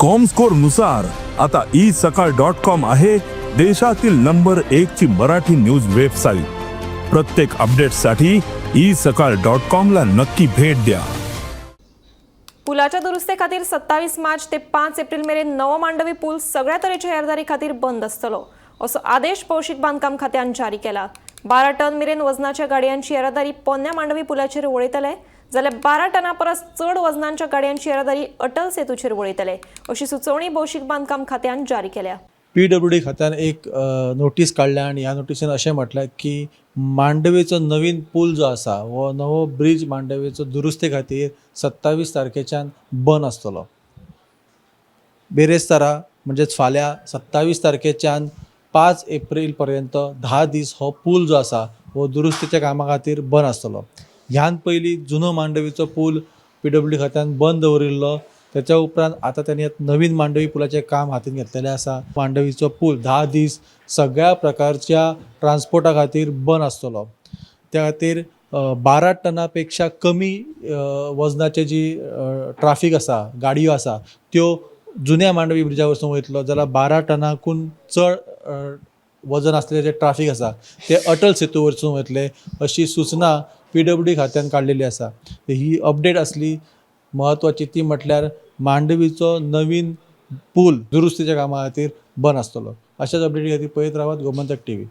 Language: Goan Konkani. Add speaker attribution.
Speaker 1: कॉमस्कोर नुसार आता ई सकाळ डॉट कॉम आहे देशातील नंबर एक ची मराठी न्यूज वेबसाईट. प्रत्येक अपडेटसाठी ई सकाळ डॉट कॉम ला नक्की भेट द्या.
Speaker 2: पुलाच्या दुरुस्ते खातीर 27 मार्च ते 5 एप्रिल मेरेन नवो मांडवी पूल सगळ्या तरेच्या येरादारी खातीर बंद आसतलो, असो आदेश भौशीक बांदकाम खात्यान जारी केला. 12 टन मेरेन वजनाच्या गाडयांची येरादारी पोन्न्या मांडवी पुलाचेर वळयतले, जाल्यार 12 टना परस चड वजनांच्या गाडयांची येरादारी अटल सेतूचेर वळयतले, अशी सुचोवणी भौशीक बांदकाम खात्यान जारी केल्या.
Speaker 3: पीडब्ल्यूडी खात्यान एक नोटीस काडल्या आनी ह्या नोटीसीन अशें म्हटलां की मांडवीचो नवीन पूल जो आसा, हो नवो ब्रीज मांडवीचो दुरुस्ते खातीर 27 तारखेच्यान बंद आसतलो. बिरेस्तारा म्हणजेच फाल्यां 27 तारखेच्यान 5 एप्रील पर्यंत 10 दीस हो पूल जो आसा हो दुरुस्तीच्या कामा खातीर बंद आसतलो. ह्यान पयलीं जुनो मांडवीचो पूल पीडब्ल्यूडी खात्यान बंद दवरिल्लो. त्याच्या उपरांत आतां त्यांनी नवीन मांडवी पुलाचें काम हातीन घेतलेलें आसा. मांडवीचो पूल 10 दीस सगळ्या प्रकारच्या ट्रान्सपोर्टा खातीर बंद आसतलो. त्या खातीर 12 टना पेक्षा कमी वजनाचे जी ट्राफीक आसा, गाडयो आसा, त्यो जुन्या मांडवी ब्रिजा वरसून वयतलो, जाल्यार 12 टनाकून चड वजन आसलेले जे ट्राफीक आसा ते अटल सेतू वरसून वयतले, अशी सुचना पीडब्ल्यूडी खात्यान काडलेली आसा. ही अपडेट आसली म्हत्वाची, ती म्हटल्यार मांडवीचो नवीन पूल दुरुस्तीच्या कामा खातीर बंद आसतलो. अशाच अपडेटी खातीर पळयत रावात गोमंतक टीव्ही.